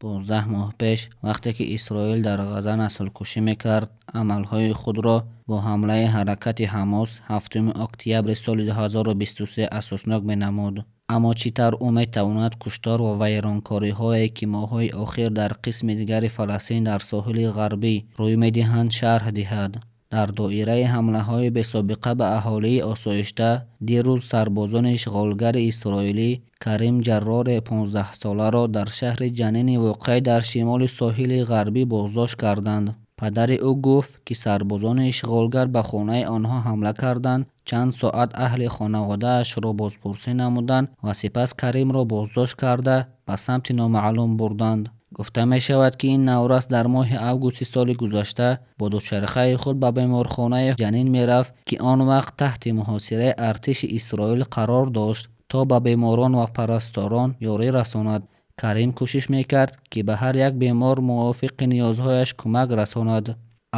15 моҳ пеш, вақте ки Исроил дар Ғазза наслкушӣ мекард, амалҳои худро бо ҳамлаи ҳаракати Ҳамос 7 октябри соли 2023 асоснок менамуд. Аммо чӣ тавр ӯ метавонад куштор ва вайронкориҳое, ки моҳҳои охир дар қисми дигари Фаластин дар соҳили ғарбӣ рӯй медиҳанд, шарҳ диҳад? Дар доираи ҳамлаҳои бесобиқа ба аҳолии осоишта, дирӯз сарбозони ишғолгари исроилӣ Карим Ҷарроре 15-соларо дар шаҳри Ҷанини воқеъ дар шимоли соҳили ғарбӣ боздошт карданд. Падари ӯ гуфт, ки сарбозони ишғолгар ба хонаи онҳо ҳамла карданд, чанд соат аҳли хонаводаашро бозпурсӣ намуданд ва сипас Каримро боздошт карда ба самти номаълум бурданд. Гуфта мешавад, ки ин наврас дар моҳи августи соли гузашта бо дучархаи худ ба беморхонаи Ҷанин мерафт, ки он вақт таҳти муҳосираи артиши Исроил қарор дошт, то ба беморон ва парасторон ёрӣ расонад. Карим кӯшиш мекард, ки ба ҳар як бемор мувофиқи ниёзҳояш кӯмак расонад.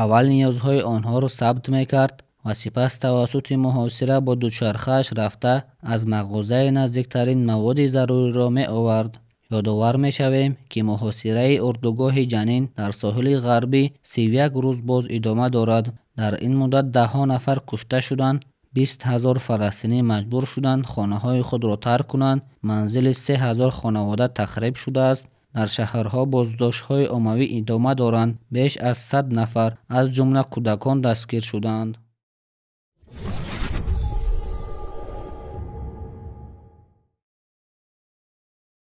Аввал ниёзҳои онҳоро сабт мекард ва сипас тавассути муҳосира бо дучархааш рафта аз мағозаи наздиктарин маводи заруриро меовард. Ёдовар мешавем, ки муҳосираи урдугоҳи Ҷанин дар соҳили ғарбӣ 31 рӯз боз идома дорад. Дар ин муддат даҳҳо нафар кушта шуданд, 20 ҳазор фаластинӣ маҷбур шуданд хонаҳои худро тарк кунанд, манзили 3 ҳазор хонавода тахриб шудааст. Дар шаҳрҳо боздоштҳои оммавӣ идома доранд, беш аз 100 нафар, аз ҷумла кӯдакон, дастгир шуданд.